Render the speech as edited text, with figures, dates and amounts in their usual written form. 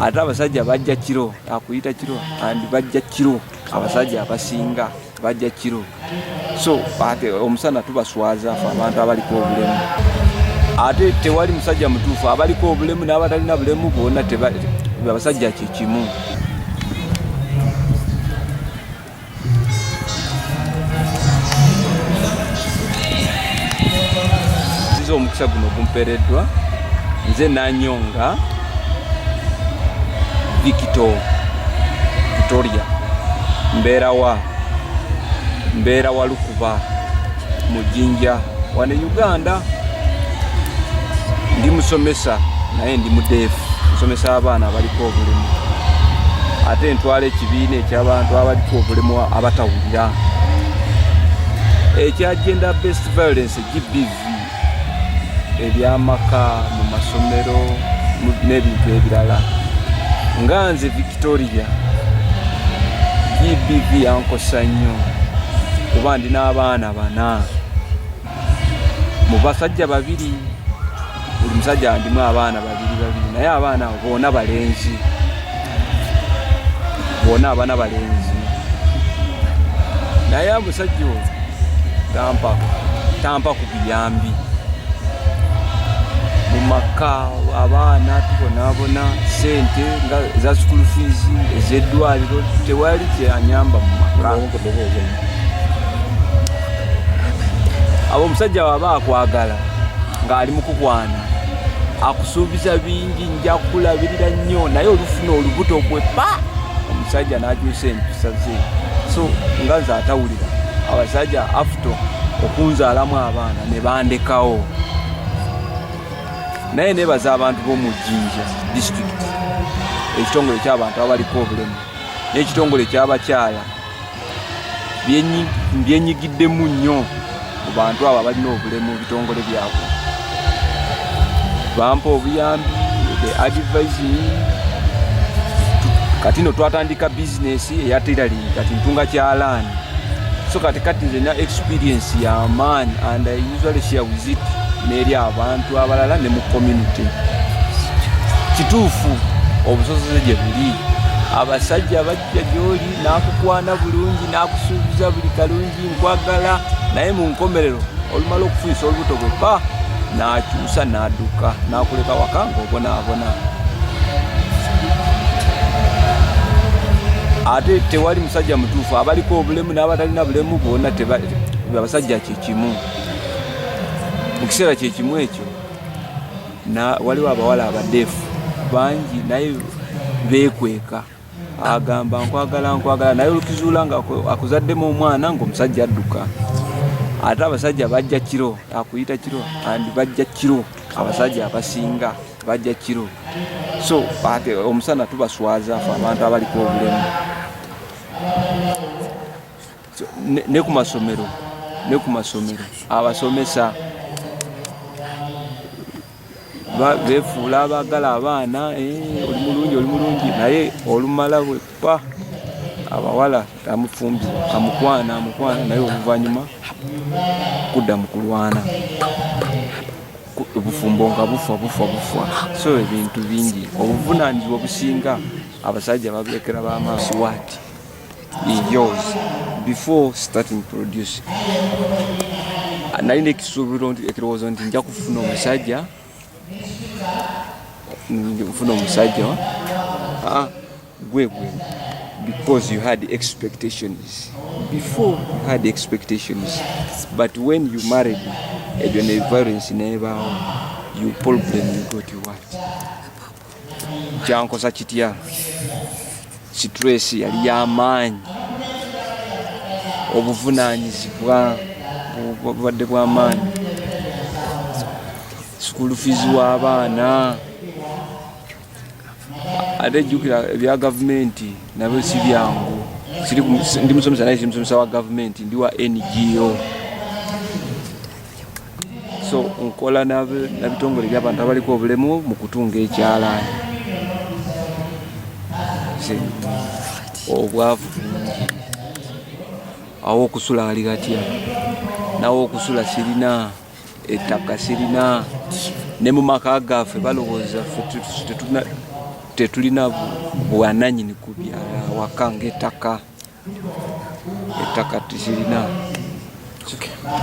Ate abasajja bajja kiro, akuyita kiro and bajja kiro, abasajja abasinga bajja kiro. So ate omusana tubaswaza fe abantu abaliko obulemu. Ate tewali musajja mutuufu, abaliko obulemu n'abatalina bulemu bonna abasajja kyekimu. Nziza omukisa guno gumpeereddwa nze Nanyonga Victor Victoria, mbeera wa mbeera Walukuba mu Jinja wano e Uganda. Ndi musomesa naye ndi mudeefu, nsomesa abaana abaliko obulemu, ate ntwala ekibiina eky'abantu abaliko obulemu abatawulira ekya gender based violence, GBV, ebyamaka, mu masomero n'ebintu ebirala. Nga nze Victoria, GBV yankosa nnyo kuba ndi n'abaana bana mu basajja babiri. Buli musajja ndimu abaana babiri babiri, naye abaana abo boona balenzi, boona abaana balenzi, naye omusajja oyo tampa ku buyambi mu maka. Abaana tubonaabona, sente nga eza school fees, ez'eddwaliro, tewali kyanyamba mu maka. Abo omusajja waba akwagala ng'ali mu kukwana akusuubiza bingi, nja kukulabirira nnyo, naye olufuna olubuto gwe pa omusajja n'akyusa empisa ze. So nga nze atawulira, abasajja after okunzaalamu abaana ne bandekawo. Naye nebaza abantu b'omu Jinja District, ekitongole ky'abantu abaliko obulemu n'ekitongole ekyabakyala byenyigiddemu nnyo mu bantu abo abalina obulemu. Mu bitongole byabwe bampa obuyambi, they advise me. Kati no twatandika bizinesi eya tailoring, kati ntunga kyalaani. So kati nze na experience y'amaanyi and I usually share with it n'eri abantu abalala ne mu community. Kituufu obusosoze gye buli, abasajja bajja gy'oli n'akukwana bulungi, n'akusuubiza buli kalungi, nkwagala, naye mu nkomerero olumala okufunyisa olubuto bwe pa n'akyusa n'adduka n'akuleka waka ng'obonaabona. Ate tewali musajja mutuufu, abaliko obulemu n'abatalina bulemu bonna abasajja kyekimu. Mu kiseera kyekimu ekyo waliwo abawala abadeefu bangi naye beekweka, agamba nkwagala, nkwagala, naye olukizuula nga akuzaddemu omwana ng'omusajja adduka. Ate abasajja bajja kiro, akuyita kiro and bajja kiro, abasajja abasinga bajja kiro. So ate omusana tubaswaza fe abantu abaliko obulemu. So, ne ku masomero abasomesa befuula abaagala abaana, oli mulungi, oli mulungi, naye olumala bwepa abawala amufumbirwa, amukwana, amukwana, naye oluvannyuma kudda mu kulwana, obufumbo nga bufa, bufa, bufa. So ebintu bingi, obuvunanyizibwa obusinga abasajja babulekera bamaaso. What yours before starting produce, nalina ekisuubiro nti ekirowoozo nti nja kufuna omusajja, nfuna omusajja. Ah, gwe because you had expectations before, you had expectations, but when you married, ebyo ne violence nebaawo, you problem, you got what? Kyankosa kitya? Stress yali yamaanyi, obuvunanyizibwa bubadde bwamaanyi, school fees w'abaana. Ate jjukira ebya gavumenti nabyo si byangu. Ndi musomesa naye si musomesa wa gavumenti, ndi wa NGO. So nkola nabitongole by'abantu abaliko obulemu mu kutunga ekyalaani. Obwavu bungi, awo okusula ali katya, nawe okusula sirina, ettaka sirina, ne mu maka gaffe balowooza ffe tetuna. Tetulina bwananyini ku byawaka, ngaettaka, ettaka tekirina.